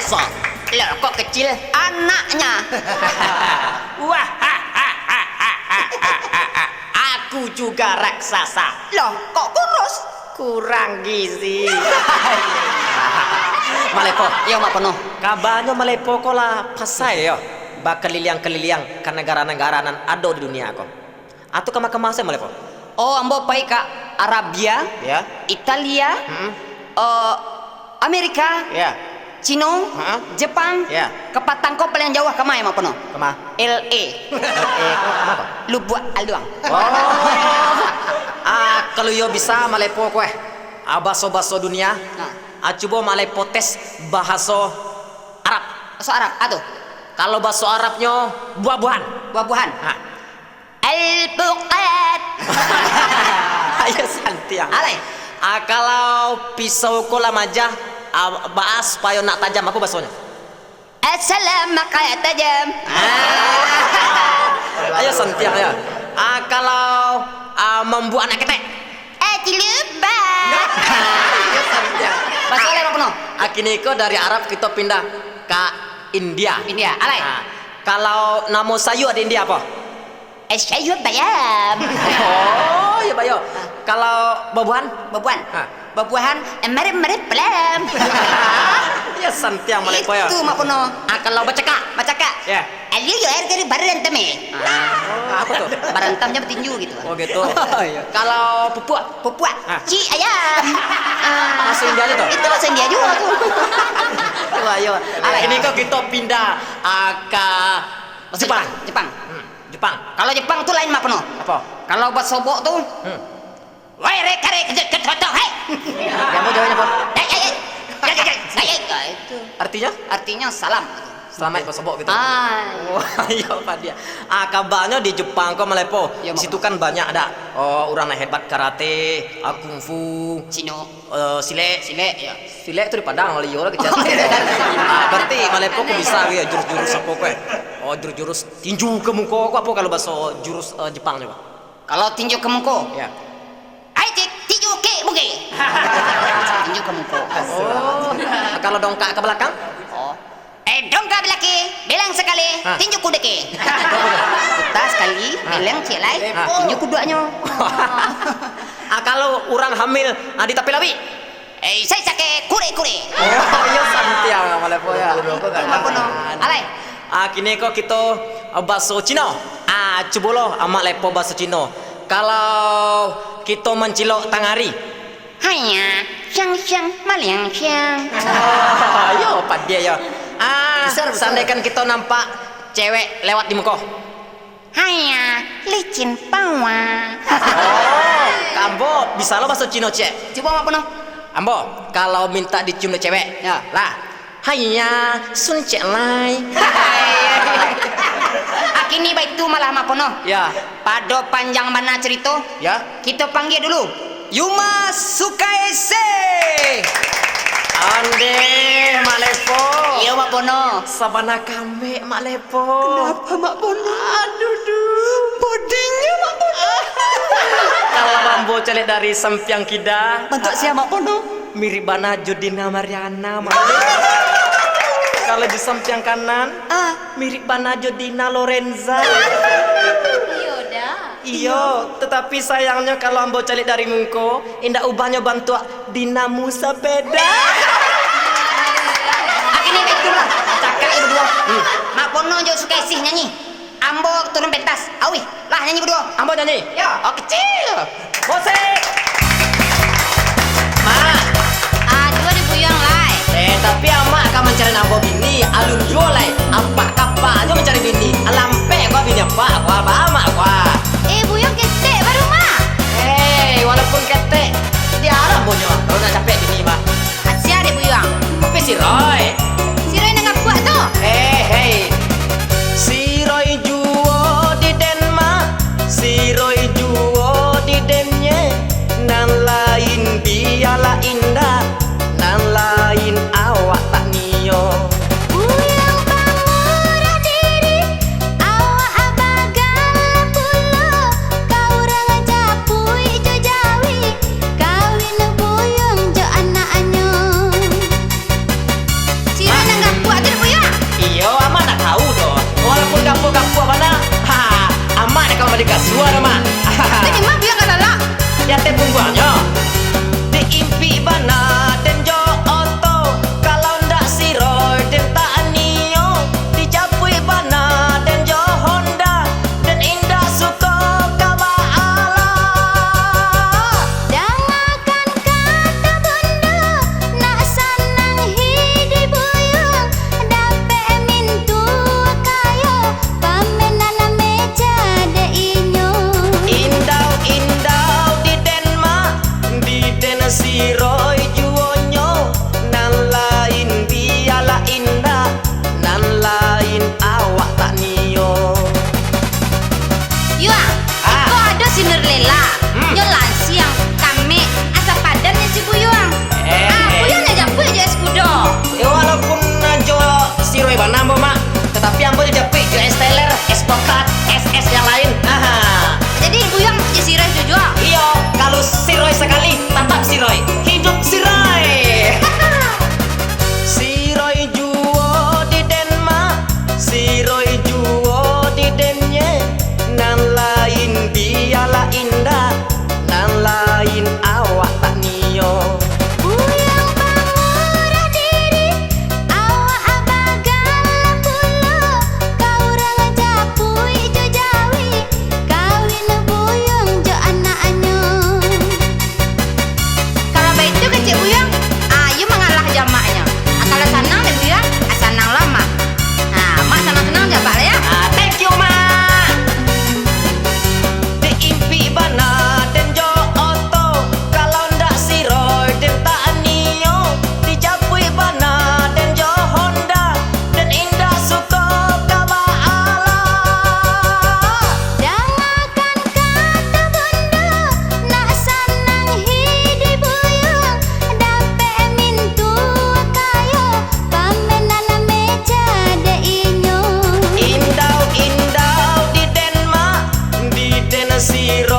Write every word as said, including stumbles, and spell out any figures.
Loh, kok kecil anaknya? Wah, aku juga raksasa. Loh, kok kurus? Kurang gizi. Malepo. Iyo, Mak Pono. Kabanyo Malepo ko lah pasai yo, bakaliliang-kaliliang ka nagara-nagara nan ado di dunia ko. Atau kama-kama sajo, Malepo? Oh, ambo pai ka Arabia, Ya. Italia, Mm-mm. eh, Amerika, Ya. Cino, Ha? Jepang, Ya. Kapatang ko paliang jauah kama, Mak Pono? Kama? L A. L A ko kama ko? Lubuak Aluang. Oh. Ah, kalau iyo bisa, Malepo ko, eh. Ah, baso-baso dunia. Nah. Ah, cubo Malepo tes bahaso Arab. Baso Arab, ah, tu. Kalau baso Arabnyo, buah-buahan. Buah-buahan. Ha. Alpukat. Ayo santiang. Alai. Ah, kalau pisau ko lah majah, ah, baa supayo nak tajam, apo basonyo? Assalam maka tajam. Ah. Ayo santiang, ayo. Ah, kalau, ah, mambuek anak ketek? Eh, cilubak. Ayo santiang. Baso alai, Mak Pono. Ah, kini ko dari Arab kito pindah ka India. India, alai. Ah, kalau namo sayua di India apo? Eh, sayua bayam. Oh, iyo, bayo. Kalau babuahan? Babuahan? Ha. Babuahan, eh, mari-mari pelam. Iyo, santiang Malepo yo. Itu, Mak Pono. Ah, kalau bacakak? Bacakak? Ya. Aliu yo air kari barantam, eh. Ah, apo tu? Barantamnyo batinju gitu. Oh, gitu. Oh, iyo. Kalau pupuak? Pupuak. Ah. Cik ayam. Ah. Baso India tu? Itu baso India juo tu. Iyo, iyo. Alai. Kini ko kito pindah, ah, ka Jepang. Jepang. Hmm. Jepang. Kalau Jepang tu lain, Mak Pono. Apo? Kalau basobok tu, Hmm. "Wai, re, kare, keje, ke, toto, hei!" Apo jawabnyo, apo? "Hei, hei, hei! Hei, hei, hei! Hei, hei!" Ah, itu. Artinyo? Artinyo salam. Salamaik basobok gitu. Ah. Oh, iyo, Pak Dia. Ah, kabanyo di Jepang ko, Malepo. Iyo, Mak Pono. Situ kan banyak ado, oh, urang nan hebat karate, ah, kungfu. Cino. Eh, silek. Silek, yo. Silek tu di Padang, kalau iyo lah kecil. Ah, berarti Malepo ko bisa, yo, jurus-jurus apo ko, eh? Oh, jurus-jurus tinju ka muko ko apo kalau baso jurus, eh, Jepang coba? Kalau tinju ka muko? Ya. Ai, cik, tinju ke muke. Tinju ka muko. Oh, kalau dongkak ka balakang? Oh. Eh, dongkak balaki, beleng sakali, Ha. tinju kudeke. Puta sakali, Ha. beleng ciek lai, Ha. tinju kuduaknyo. Ah, kalau urang hamil, ah, di tapi labi? Eh, sai sake kure-kure. Oh, iyo santiang, Malepo yo. Apo no? Alai. Ah, kini ko kito, ah, baso Cino. Ah, cubo lo, ah, Malepo baso Cino. Kalau kito mancilok tangah ari, Haiya, siang-siang, maliang siang. Oh, yo, padiah yo. Ah, Besar, besar. Seandaikan kito nampak cewek lewat di muko. Haiya, licin pawa. Oh, ka ambo bisa lo baso Cino, Cek? Cubo, Mak Pono. Ambo, kalau mintak dicium dek cewek, Ya. lah, Haiya, sun cek lai. Akini baitu malah, Mak Pono. Ya. Pado panjang bana carito, Ya. kito panggia dulu Yuma Sukaese. Ondeh, Mak Lepo. Iyo, Mak Pono. Sabana kamek, Mak Lepo. Kenapa, Mak Pono? Aduh, duh. Bodinya, Mak Pono. Kalau ambo caliak dari sampiang kida. Bantuak sia, Mak Pono? Mirip bana jo Dina Mariana, Mak. Kalau di sampiang kanan, Ah. mirip bana jo Dina Lorenza. Iyo, dah. Iyo, tetapi sayangnyo kalau ambo caliak dari muko, indak ubahnyo bantuak Dina Musapeda. Akini baitulah, cakak ibu duo. Hmm. Mak Pono jo Sukaisi nyanyi. Ambo turun pentas. Auih, lah nyanyi baduo. Ambo nyanyi? Yo. Oh, kecil. Musik. Mak. Aduh, ado buyuang lai. Eh, tapi amak ka mancari ambo bini, alun juo lai. Apak kapak jo mancari bini. Alampek ko bini apak ko, ba amak ko. Eh, buyuang ketek baru, Mak. Eh, walaupun ketek, di alam bunyo. Kalau nak capek bini, Mak. Asia dek buyuang. Tapi siroi. Siroi nan kapuak tu. Eh, hei. Siroi juo di den, Mak. Siroi juo di den, nye. Nan lain bialah indak. Nan lain awak tak nio. Buyuang pamurah diri, awak abah Siro